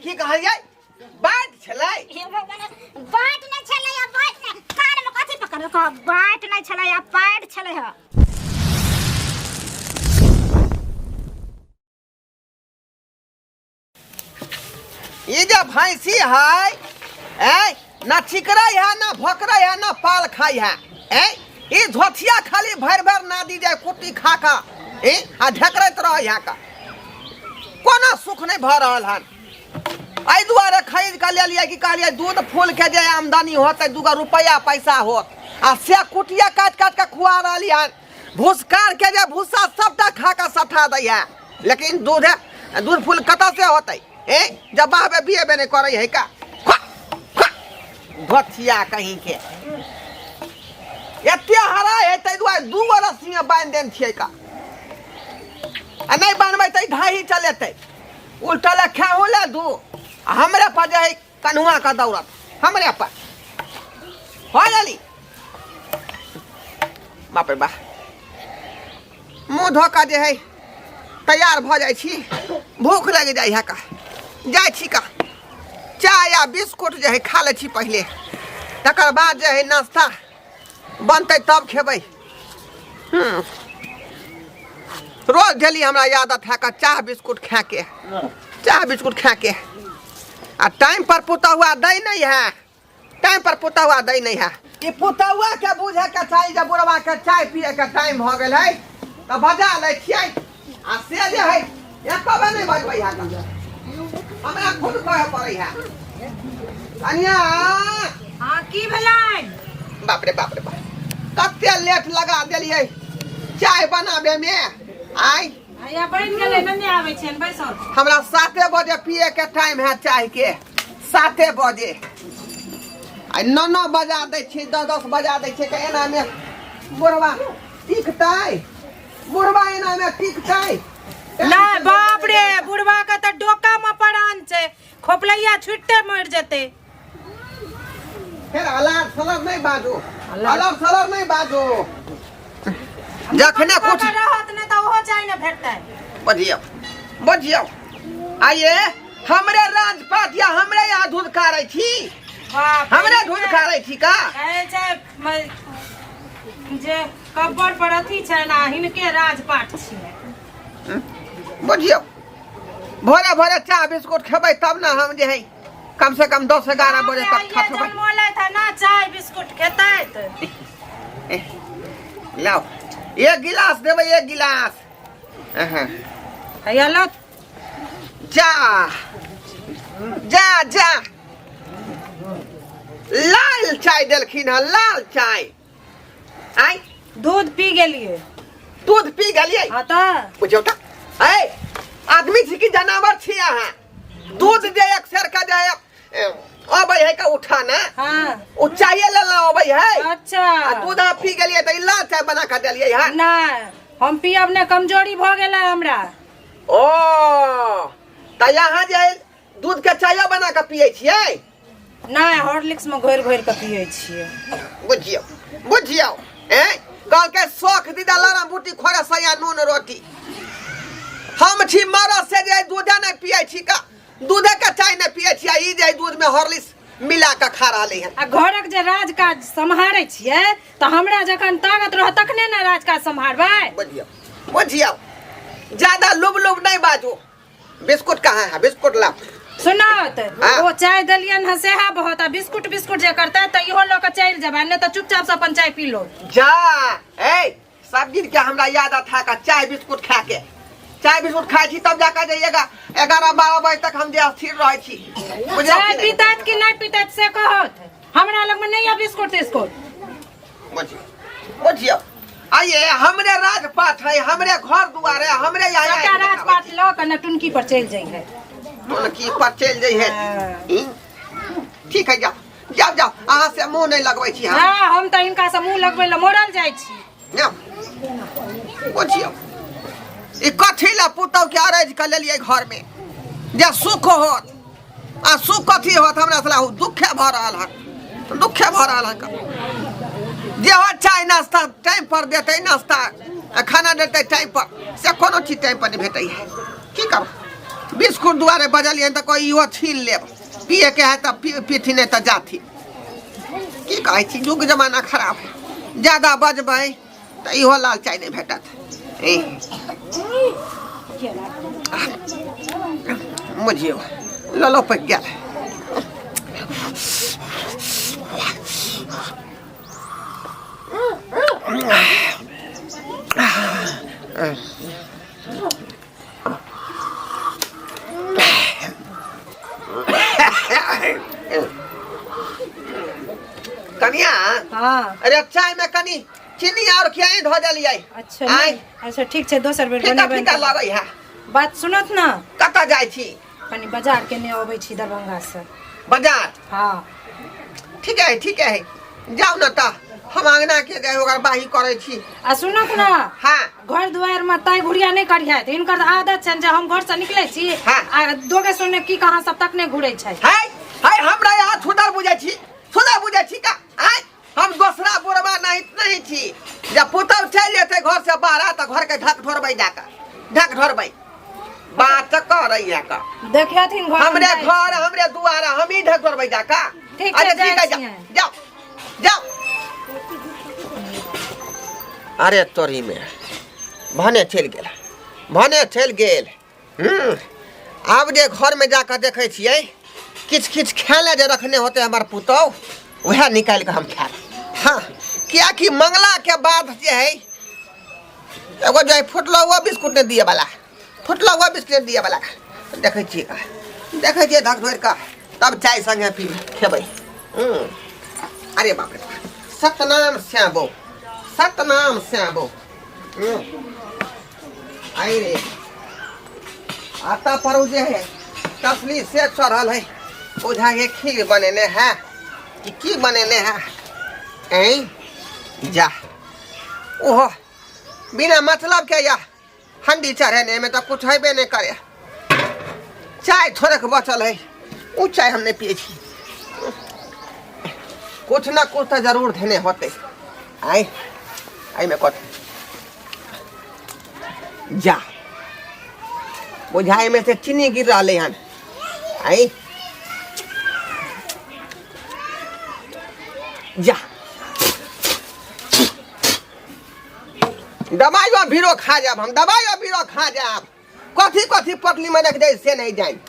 की कहलियै बाट छलै हे भगवान बाट नहि छलै आ बाट नहि कान में कथी पकड़ कह बाट नहि छलै आ पैड छलै ह ई जे भैंसी है ऐ ना छिकरै है ना भोकरै है ना पाल खाइ है ऐ ई धोथिया खाली भरि भरि नादी जाय कुट्टी खा कऽ ए आ ढेकरैत रहै है का कोनो सुख नहि भऽ रहल हन एहि दुआरे खरीद कऽ लेलियै कि कहलियै दूध फूलके जे आमदनी होतै दूगो रुपैआ पैसा होत आ से कुटिया काटि काटि कऽ खुआ रहली हन भूसकार के जे भूसा सबटा खा कऽ सठा दै है लेकिन दूध दूध फूल कतऽ से होतै ए जब बाहबे बियेबे नहि करै है का खा, खा, धोथिया कहीं के एते हरा है ताहि दुआरे दू गो रस्सियाँ बान्हि देने छियै का आ नहि बान्हबै तऽ ई ढाही चलेतै उल्टा लए खेहू लए दू आ हमरे पर जे है कन्हुआ के दौड़त हमरे पर हो गेली बाप रे बा मुँह धो कऽ जे है तैयार भऽ जाइ छी भूख लागि जाइ है का जाइ छी का चाय आ बिस्कुट जे है खा लै छी पहिले तकर बाद जे है नाश्ता बनतै तब खेबै रोज डेली हमरा आदत है का चाह बिस्कुट खाके चाह बिस्कुट खाके आ टाइम पर पुतहुआ दै नहीं है टाइम पर पुतहुआ दै नहीं है ई पुतहुआ के बुझे के चाही जे बुढ़वा के चाय पिए के टाइम भऽ गेल है तऽ बजा लै छियै आ से जे है एको बेर नहि बजबै है हमरा खुद कहै पड़ै है कनिया हाँ की भेलै बाप रे बाप रे बाप कते लेट लगा देलियै चाय बनाबे में आय हैया बनि गेलै नन्ने आबै छियनि बैसल हमरा 7 बजे पिए के टाइम है चाय के 7 बजे आ 9 9 बजा दै छियै 10 10 बजा दै छियै तऽ एनामे बुढ़वा टिकतै बुढ़वा एनामे टिकतै नहि बाप रे बुढ़वा के तऽ डोका में परान छै खोपलैया छुटते मरि जेतै फेर अलार सलार नहि बाजू अलार सलार नहि बाजू जखने कुछ रहत नहि तऽ ओहो चाय ने भेटतै बजियौ बजियौ आइए हमरे राजपाट या हमरे यहाँ धुधकारै छी बाप रे, हमरे धुधकारै छी का कहै छै जे कब्बर पर अथी छै ने हिनके राजपाट छियै बुझियौ भोरे भोरे चाह बिस्कुट खेबै तब ने हम जे है कम से कम 10 11 बजे तक थकबै जनमोलै था ना चाय बिस्कुट खेतै तऽ लाओ एक गिलास देबै एक गिलास अहाँ। हैया लो जा जा जा लाल चाय देलखिन हँ लाल चाय आय दूध पी गेलियै दूध पी गेलियै हाँ तऽ बुझियौ तऽ ऐ आदमी छी कि जानवर छी अहाँ दूध जे एक सेर के जे अबै है का उठाना ओ चाये लेला अबै है अच्छा आ दूध अहाँ पी गेलियै तऽ ई लाल चाय बना कऽ देलियै हँ नहि हम पियब नहि कमजोरी भऽ गेल है हमरा ओ तऽ यहाँ जे दूध के चायो बना कऽ पियै छियै नहि हॉर्लिक्स में घोरि घोरि कऽ पियै छियै बुझियौ बुझियौ ए कहलकै शौख दीदा लरम बूटी खोरे सैया नून रोटी हम छी मरद से जे दूधे नहि पियै छी का दूधे के चाय नहि पियै छी आ ई जे दूध में हॉर्लिक्स मिला कऽ खा रहलै हन आ घरक जे राजकाज सम्हारै छियै तऽ हमरा जखन ताकत रहत तखने ने राजकाज सम्हारबै बुझियौ बुझियौ ज्यादा लुब लुब नहि बाजू बिस्कुट कहाँ है बिस्कुट लाओ सुनत हाँ। ओ चाय देलियन हँ सेहा बहुत आ बिस्कुट बिस्कुट जे करतै तऽ इहो लऽ कऽ चलि जेबै नहि तऽ चुपचाप से अपन चाय पी लो जा ए सब दिन के हमरा याद था का चाय बिस्कुट खा के चाय बिस्कुट खाइ छी तब जाकर जे 11 12 बजे तक हम जे स्थिर रहै छी बुझलहुँ चाय कि नहि? पीतैत कि नहि पीतैत से कहत हमरा लगमे नहि यऽ बिस्कुट तिस्कुट बुझियौ बुझियौ आइए हमरे राजपाट है हमरे घर दुआर है हमरे यहाँ सबटा राजपाट लऽ कऽ नटुनकी पर चलि जइहे टुनकी पर चलि जइहे हाँ। ई? ठीक है जाओ जाओ जाओ अहाँ से मुँह नहीं लगबै छी हम हँ हम तऽ हिनका से मुँह लगबै लए मरल जाइ छी जाओ बुझियौ ई कथी लए पुतहु के अरैज कऽ लेलियै घरमे जे सुख होत आ सुख कथी होत हमरा सला दुखे भऽ रहल हन दुखे भऽ रहल हन जे हो चाय नाश्ता टाइम पर देतै नाश्ता आ खाना देतै टाइम पर से कोनो चीज टाइम पर नहि भेटै है की करू बिस्कुट दुआरे बजलियनि तऽ कोइ इहो छीन लेब पियैके है तऽ पीथिन नहि तऽ जाथिन की कहै छी युग जमाना खराब है ज्यादा बजबै तऽ इहो लाल चाय नहि भेटत ए बुझियौ ललो पकि गेल। कनिया। हाँ। अरे चाय में कनी चीनी और किया धो देलियै? अच्छा। आँय। नहि, अच्छा ठीक छै, दोसर बेर फीका बनेबै। फीका लगै है। बात सुनत ने। कतऽ जाइ छी? कनी बाजार के ने अबै छी दरभंगा से। बाजार? हाँ। ठीक है, ठीक है, जाउ ने तऽ हम अंगना के जाय ओकर बाही करै छी। आ सुनत ने। हाँ। घर दुआर में ताई घुरिया नहीं करिया, हिनकर तऽ आदत छनि जे हम घर से निकले छी आ दोगे सुने की कहाँ सब तक नहीं घुरे छै। है है, हमरा यहाँ सुधर बुझै छी, सुधर बुझै छी का? आय, हम दोसरा बुढ़वा नहीं नहीं छी। जब पुतहु चलि जेतै घर से बाहर तऽ घर के ढक ढोरबै, जाकऽ ढक ढोरबै। बात करै है का? देखियथिन घर में हमरे जाइ। घर, हमरे दुआरा, हम ही ढक ढोरबै जाकऽ। ठीक छै, अच्छा, जाइ ठीक है, जाओ। छियै। जाओ जाओ। अरे तोरी में भने चलि गेल, भने चलि गेल। आब जे घरमे जाकऽ देखै छियै, किछु किछु खाय लए जे रखने होतै हमर पुतहु, उएह निकालि कऽ हम खायब। हँ, किएकि मंगलाके बाद जे है एगो जे फुटलो हुआ बिस्कुट नहि दिअ वाला, फुटलो हुआ बिस्कुट नहि दिअ वाला। देखै छियै, देखै छियै धक धोरि कऽ तब चाय संगे पी खेबै। अरे बाप रे, सतनाम श्याबो, सतनाम श्याबो। आई रे, आता पर उ जे है तसली से चढ़ल है, बुझा के खीर बनेने है कि की बनेने है। ऐ जा, ओहो बिना मतलब के या हंडी चढ़ेने में तो कुछ हेबे नहीं करे। चाय थोड़ेक बचल है, उ चाय हम नहीं पिए छी। कुछ ना कुछ तो जरूर धेने होते। आई आई में कथी जा बुझाई में से चीनी गिर रहा हन। आई जा, दवाइयो भीरो खा जाब हम, दवाइयो भीरो खा जाब। कथी कथी पटली में रख दे से नहीं जान।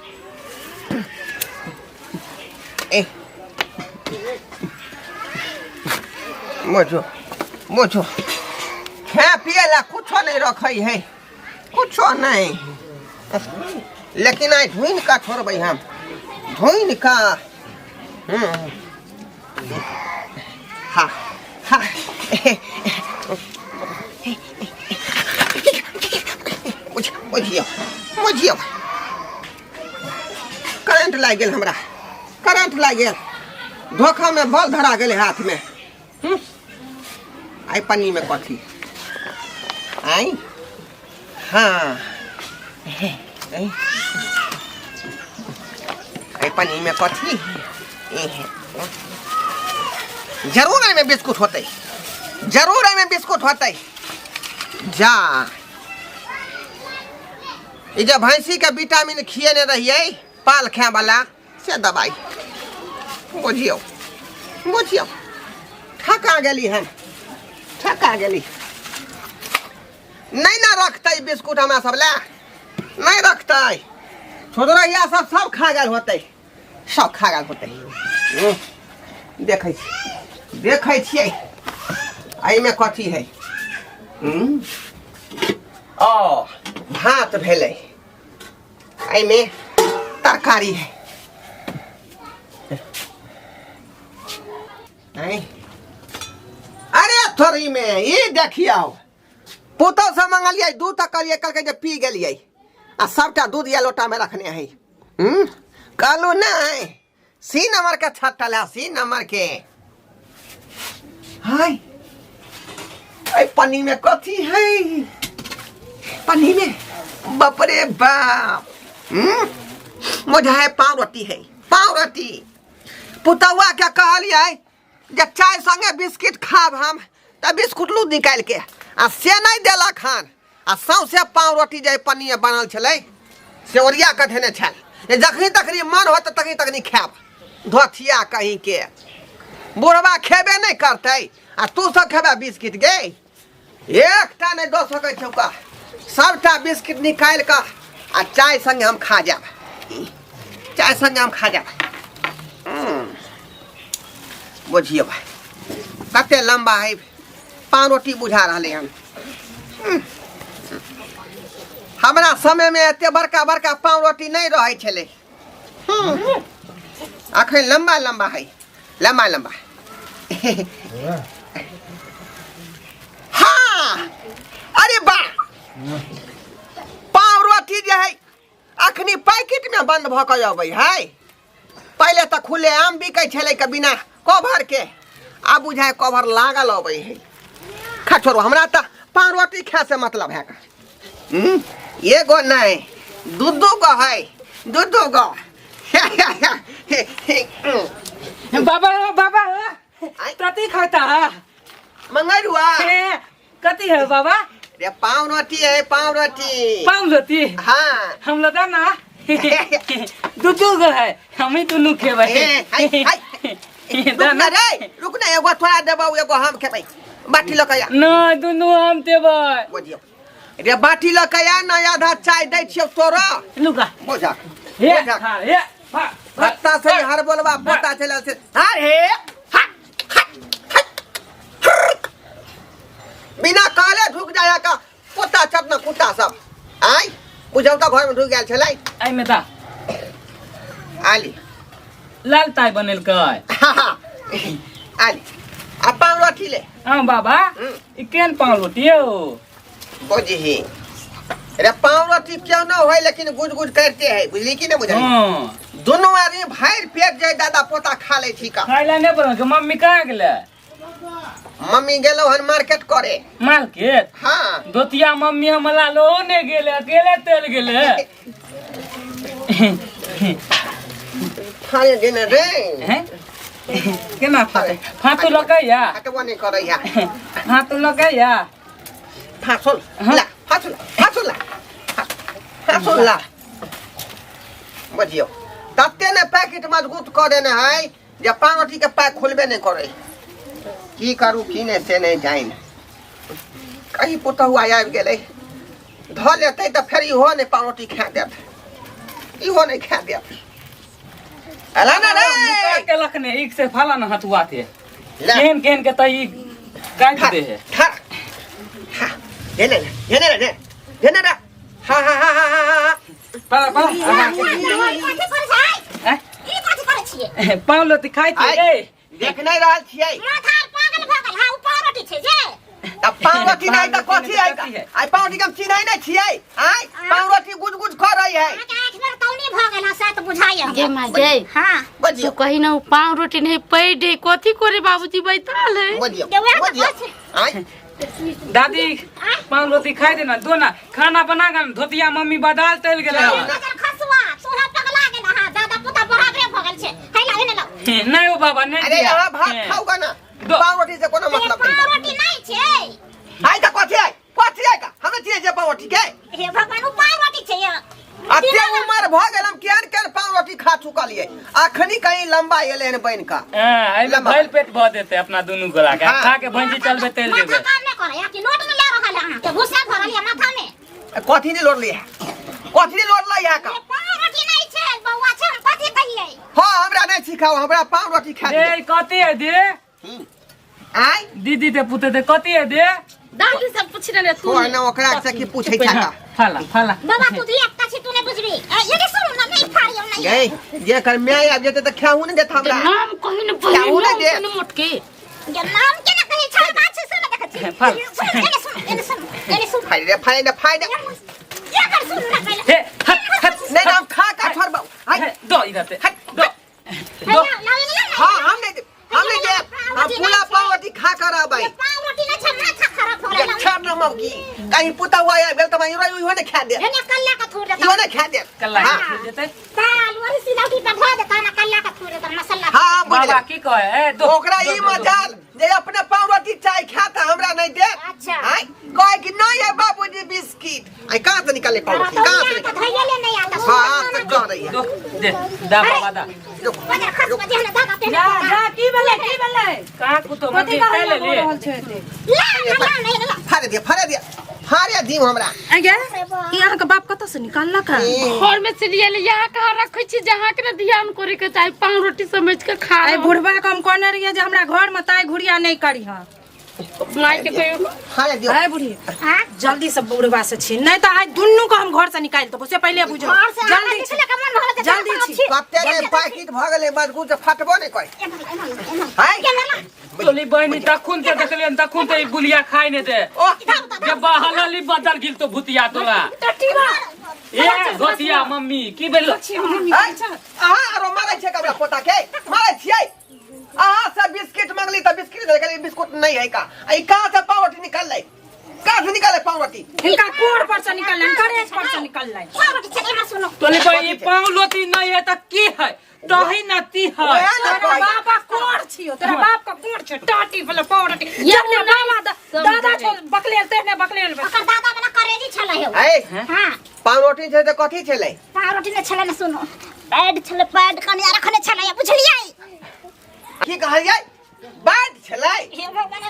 ए मोजो मोजो, खाए पिए ला कुछो नहीं रखै है, कुछो नहीं। लेकिन आइ ढूंढ का छोड़बै हम, ढूंढ का। हाँ हाँ, बुझियौ बुझियौ, करेंट लागि गेल हमरा, करेंट लागि गेल। धोखामे बल धरा गेलै हाथमे। आइ पन्नीमे कथी? आइ हाँ, एहि पन्नीमे कथी? जरूर एहिमे बिस्कुट होतै, जरूर एहिमे बिस्कुट होतै। जा, ई जे भैंसीके विटामिन खिएने रहियै पाल खायवला से दबाइ। बुझियौ बुझियौ, ठका गेली हम, ठका गेली। नहीं ना रखतै बिस्कुट हमरा सब लए, नहीं रखतै। छोटरैया सब सब खा गेल होतै, सब खा गेल होतै। देखै छी, देखै छियै एहिमे कथी है। ओ भात भेलै, एहिमे तरकारी है। नहीं, अरे थोड़ी में ई देखियौ, पुतहु से मंगलियै दूध तऽ कहलियै, कहलकै जे पी गेलियै आ सबटा दूध या लोटामे रखने है। कहलू नहीं, सी नंबर के छट्टल है, सी नंबर के हाय। एहि पन्नी में कथी है? पन्नी में बाप रे बाप, मुझे है पाव रोटी है, पाव रोटी। पुतौआ के कहलियै जे चाय संगे बिस्किट खाब हम तऽ बिस्कुट लू निकालि के, आ से नहि देलक हन, आ सौंसे पाव रोटी जे पन्नी बनल छलै से ओरिया कऽ धेने छल जे जखनी तखनी मन होत तखनी तखनी खायब। धोथिया कहीं के बुढ़वा खेबे नहि करतै आ तू सब खेबे बिस्किट गे। एकटा नहि दऽ सकै छौ का, सबटा बिस्किट निकालि कऽ आ चाय संगे हम खा जायब, चाय संगे हम खा जायब। बुझियौ भाइ कते लम्बा है पावरोटी बुझा रहलै हन। हमरा समयमे एते बड़का बड़का पावरोटी नहि रहै छलै। अखन लम्बा लम्बा है, लम्बा लम्बा। हाँ अरे बा, पावरोटी जे है अखनी पैकेट में बंद भऽ कऽ अबै है। पहिले तऽ खुले आम बिकै छलै के बिना कवर के, आब बुझाय कवर लागल अबै है। खा छोड़ू, हमरा तऽ पावरोटी खाय से मतलब है। एगो नहीं दू दू गो है, दू दू गो। बाबा बाबा कथी खाता है? मंगरुआ कथी है बाबा? रे पाव रोटी है, पाव रोटी। पाव रोटी? हाँ। हम लगा ना दू दू गो है, हम ही दुनू खेबै। रुक ना रे, रुक ना, एगो थोड़ा देबौ एगो हम खेबै। बाटी लऽ कऽ आ। ना दुनू हम देबै। बुझियौ रे, बाटी लऽ कऽ आ ना, आधा चाय दै छियौ तोरा। लुका बुझा हे खा हे पत्ता से हर बोलबा पोता चलल से। अरे बिना कहले ढुक जाय का पोता चटना कुत्ता सब। आय बुझौ तऽ घर में ढुक गेल छलै। एहिमे दा आली लाल ताय बनेलकै। आली आ पाव रोटी ले। हाँ बाबा, ई केहन पाव रोटी यौ? बुझही रे, पाव रोटी क्यों न होय लेकिन गुज गुज करते है, बुझली कि नहीं बुझली? हाँ। दोनों आदमी भरि पेट जाय दादा पोता खा ले छी का। खाय ला नहीं बनल। मम्मी कहाँ गेलै? मम्मी गेलो हन मार्केट करे। मार्केट? हाँ। दोतिया मम्मी हमला लो ने गेले, अकेले तेल गेले। फाड़े देने रे। हैं? केना फाटे? फाटो लगैया? फाटबो नहीं करैया। फाटो लगैया? फासुल हाँ। ला, फासुल, फासुल ला, फासुल ला। बुझियौ तते ने पैकेट मजबूत कऽ देने है जे पावरोटी के पैक खोलबे नहीं करे। की करू की नहीं से नहीं जाइन। कहीं पुतहु आबि गेलै धऽ लेतै तऽ फेर इहो नहि पावरोटी खा देत, इहो नहि खा देत। अला ना रे। मुका के लखने एक से फाला ना हथुआ थे। ले। केन केन के तई काट दे है। ठा। हा, ले ले ले, ले ले ले, ले ले ले। हा, हा, हा, हा, हा, हा। पा, पा। कथी करै छै? हैं? ई कथी करै छियै? पाव रोटी खाइ छियै। आइ। ए। देख नहि रहल छियै। माथा पागल भऽ गेल। हाँ, ओ पाव रोटी छै जे। तऽ पाव रोटी नहि तऽ कथी है? कथी है? आइ पाव रोटी के हम चिन्है नहि छियै। आइ पाव रोटी गुज गुज करै है। अहाँके आँखि में तौनी भऽ गेल हँ, से तऽ बुझाइए हमरा। गे माय गे। हाँ। बजियौ। तू कही ना पाव रोटी नहीं पैड है, कथी करे बाबूजी बैताल है। बजियौ, गे, वएह तऽ बजियौ। कहै छी। आइ। दादी पाव रोटी खाइ दे ना, दो ना खाना बना के धोतिया मम्मी बदाल चल गेलै। नजर खसुआ, तोरा पगला गेल हँ, दादा पुता बराबरे भऽ गेल छै। है ला, है ला। नहीं ओ बाबा, नहीं अरे दिया। यहाँ भात खाऊ गा ना, दो। पाव रोटी से कोनो मतलब नहीं। पाव रोटी नहीं छै। आइ तऽ कथी है? कथी है का? हमे चिन्है छियै पाव रोटी के। हे भगवान, उ पाव रोटी छै ये। अते उमर भऽ गेल, हम केहन केहन पाव रोटी खा चुकलियै, अखनी कहीं लम्बा एलै हन बनि कऽ। हाँ, एहिमे लम्बा। भरि पेट भऽ जेतै अपना दुनू गोला के। हाँ। खा के भैंसी चलबै तेल माथा देबै। काम नहि करैया कि लोड नहि लए रहल है अहाँके, भूसा भरल यऽ माथा में। कथी नहि लोडलै है? कथी नहि लोडलै है का? ये पाव रोटी नहि छै बौआ, छै हम कथी कहियै? हाँ, हमरा नहि सिखाओ, हमरा पाव रोटी खा ए, दिअ। कथी है दे? आय? दीदी ते पुते ते कथी है दे? दादी सब पूछ रहे तू। तो ना ओकरा से की पूछै छै का? फाला, फाला। बाबा तू धिया पुता छी, तू नहि बुझबी। ए, ये सुन ना, नहि फाड़ियौ नहि। गई, जेकर my आबि जेतै तऽ खेहू नहि देत हमरा। नाम कही न बहिन, खेहू नहि नाम देत। कही न मोटके। ये नाम के ना कही छै, बात छै से ना देखै छी। फाल। सुन, एने सुन, एने सुन, एने सुन। फाड़ि रे, फाड़ि रे, फाड़ि रे। ये कर सुन ना पहिले। हे, हट, हट। नहि, हम खा कऽ छोड़बौ। हाय। हे, दो इधर से। हट। दो। हे, लाउ, लाउ, एने लाउ। हाँ, हम नहि देब, हम नहि देब। हम पूरा पाव रोटी खा कर रहबै। ये पाव रोटी नहि छै, माथा खराब भऽ गेल। छोड़ न मौगी, कहीं पुता हुआ आबि गेल तऽ इहो नहि खा देत। एने कल्ला के थूर देता। इहो नहि खा देत। कल्ला के हाँ। थूर देतै। ताल वही सिलौटी पर धऽ देता ना, कल्ला के थूर देता मसाला। हाँ, बुझि बाबा गेलियै। की कहै? ए, दो, ओकरा दो, ई दो, दो। मजाल जे अपने पाव रोटी चाय खाता हमरा नहीं देत। अच्छा। आय, कहै कि नहीं है बाबूजी बिस्किट। बिस्किट आई कहाँ से निकाले तोरा पावरोटी तो कहाँ से यहाँ तो निकाले धैये ले नहीं आता हाँ से कह रही है दो दे दा बाबा दा रुको, बजा खस रुको। बजे ना धागा पहन जा जा की भेलै की भेलै का कुतो कथी मम्मी का खाय हल्ला ले भऽ ले रहल छै एते ला ला नहीं ला फाड़े दिया फाड़े दिया फाड़े दियो हमरा आगे ई अहाँके बाप कतऽ से निकाललक हन घर में से लिए यहाँ कहाँ रखे छी जहाँ के ना ध्यान करे के चाही पाव रोटी समझ के खा आइ बुढ़बा के हम कहने रहियै जे हमरा घर में ताई घुरिया नहि करीह माय के कहियो फाड़े दियो आइ बुढ़ी हां जल्दी से बुढ़बा से छीन नहीं तऽ आइ दुनू के हम घर से निकालि देबो से पहिले बुझो घर से जल्दी निकले के मन भरल जल्दी छी। कते ने पैकेट भऽ गेलै बदबू से फटबो नहि करे हाय तोली बहनी तखुन ते देखलियन तखुन ते ई गुलिया खाइ ने दे ओह जब बहलली बदल गेल तो भूतिया तोला ए धोतिया मम्मी की भेल हाय, अहाँ आरो मारै छियै ककरा पोता के मारै छियै अहाँ से बिस्किट मंगली तऽ बिस्किट देलकै बिस्कुट नहीं है का आ ई कहाँ से पावरोटी निकललै कहाँ से निकललै पावरोटी हिनका कोर पर से निकललनि करेज पर से निकललनि सुनो तोली बहनी ई पाँव लोती नहीं है त की है तही न ती है ओएह ने तोरा कहै बापा कोर छियो तोरा बाप का कोर छियो टाटी वाला पावरोटी ये जखने नहीं बाबा दादा छो बकलेल तेहने बकलेल ओकर दादा वाला करेजी छलै हौ ऐ हां पावरोटी छै तऽ कथी छलै पावरोटी ने छलै ने सुनो पैड छलै पैड कनिया रखने छलै बुझलियै की कहलियै बाट छलै हे भगवान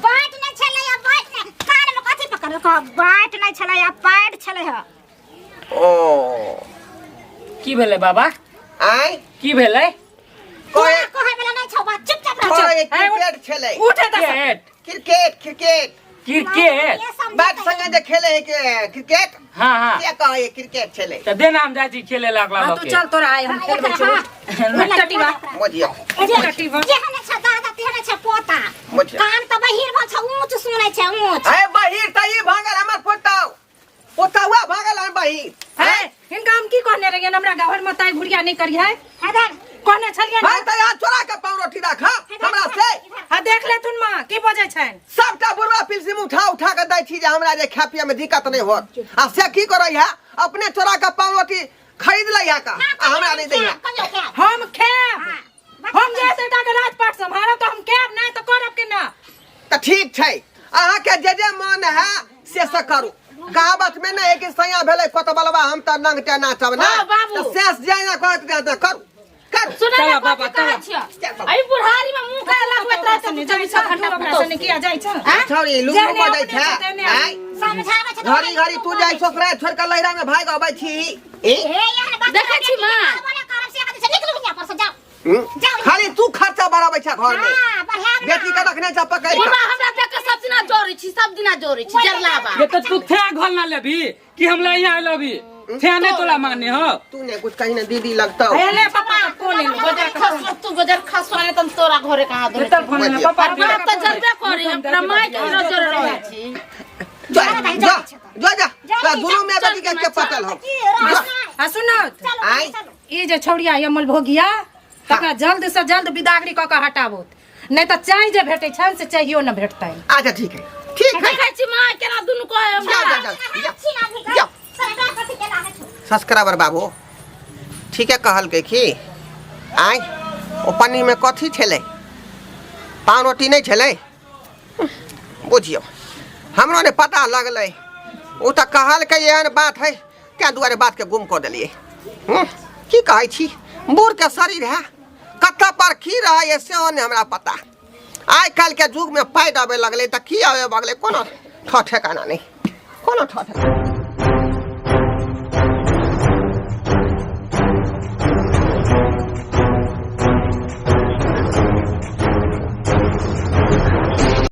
बाट नै छलै आ बाट नै कान में कथी पकड़ कह बाट नै छलै आ पैड छलै ह ओ की भेलै बाबा आय की भेलै कहे कहे वाला नै छौ बात चुपचाप रह कहे क्रिकेट छलै उठे तऽ cricket cricket cricket cricket bat संगे जे खेले है के क्रिकेट हाँ हाँ के कहै क्रिकेट छलै तऽ देना हम जाइ छी खेले ला अगला हाँ तू लके चल तोरा आइ हम खेलबै छौ टटीबा बुझियौ टटीबा जेहन छै दादा तेहन छै पोता बुझियौ कान तऽ बहिर भऽ छै ऊँच सुनै छै ऊँच अरे बहिर तऽ ई भागल हमर पोताउ पोताउआ भागल हन बहिर हे हिनका हम की कहने रहियनि हमरा घर में ताई घुरिया नहीं करिहे इधर कहने छलियनि भाई तऽ यहाँ चोरा के पावरोटी राख हमरा से आ देख लेथुन माँ की बजै छनि सबटा बुढ़वा पिलसिम उठा उठा के दै छी जे हमरा जे खाय पिए में दिक्कत नहीं होत आ से की करै है अपने चोरा के पावरोटी खरीद लै है का आ हमरा नहीं दै है हम खायब हम जे एतेटा के राजपाट सम्हारब तऽ हम खायब नहि तऽ करब केना तऽ ठीक छै अहाँके जे जे मन है से से करू कहावत में ने एक सैया भेलै कोतबलवा हम तऽ नंगटे नाचब ना हाँ, बाबू। तऽ शेष जे ना कहत ते करू करू सुना चला ना बाबा, कथी कहै चला। छियै चल बाबा। अई बुढ़ारी में मुंह काहे लगबैत रहै छै जाइ 24 घंटा ओकरा पुतोहु सने किया जाइ छ छौरी लुक जेहने बजै अपने छै छै तेहने आँय? समझाबै छै घड़ी घड़ी तू जाइ ससुराल छोड़ के लहिरा में भागि अबै छी ई? देखै छी माँ। निकलू यहाँ पर से जाओ हम्म? जाओ। खाली तू खर्चा बढ़ाबै छै घर में हाँ बढ़ाब ना। बेटी के रखने छै पकड़ बुढ़बा के हमरा देख के सब दिना जोड़ै छी सब दिना जोड़ै छी जरलाबा ये तो तू थे घर ना लेबी कि हम ला यहाँ लेबी थे नहीं तोला माने हो तू ने कुछ कहीं ने दीदी लगता हेले पापा के फोन एलो बजर खसो तू बजर खसो ने तम तोरा घरे कहाँ दे तब फोन ले पापा बाप तऽ जरबे करी हम अपना माय के न जर रहै छी जा जा जा जा जा दुनू में बेटी के के पटल हो की रह आ सुनत चलो आँय? चलो ई जे छौड़िया यमल भोगिया तकरा जल्द से जल्द बिदागरी कऽ के हटाबोत नहीं तऽ चाय जे भेटै छनि से चाहियो न भेटतनि अच्छा ठीक है ठीक है देखै छी माँ केना दुनू कहै जा हमरा जा जा जा छी ना भी जा। सरकार कथी के लागे छौ सब्सक्राइबर बाबू ठीके कहलकै की आँय ओ पन्नी में कथी छलै पाव रोटी नहि छलै बुझियौ हमरो नहि पता लगलै ओ तऽ कहलकै एहन बात है ताहि दुआरे बातके गुम कऽ देलियै की कहै छी बूढ़के शरीर है कतऽ पर की रहै सेहो नहि हमरा पता आइ काल्हिके युगमे पाइ आबै लगलै तऽ की आबै लगलै कोनो ठो ठेकाना नहि कोनो ठो ठेकाना।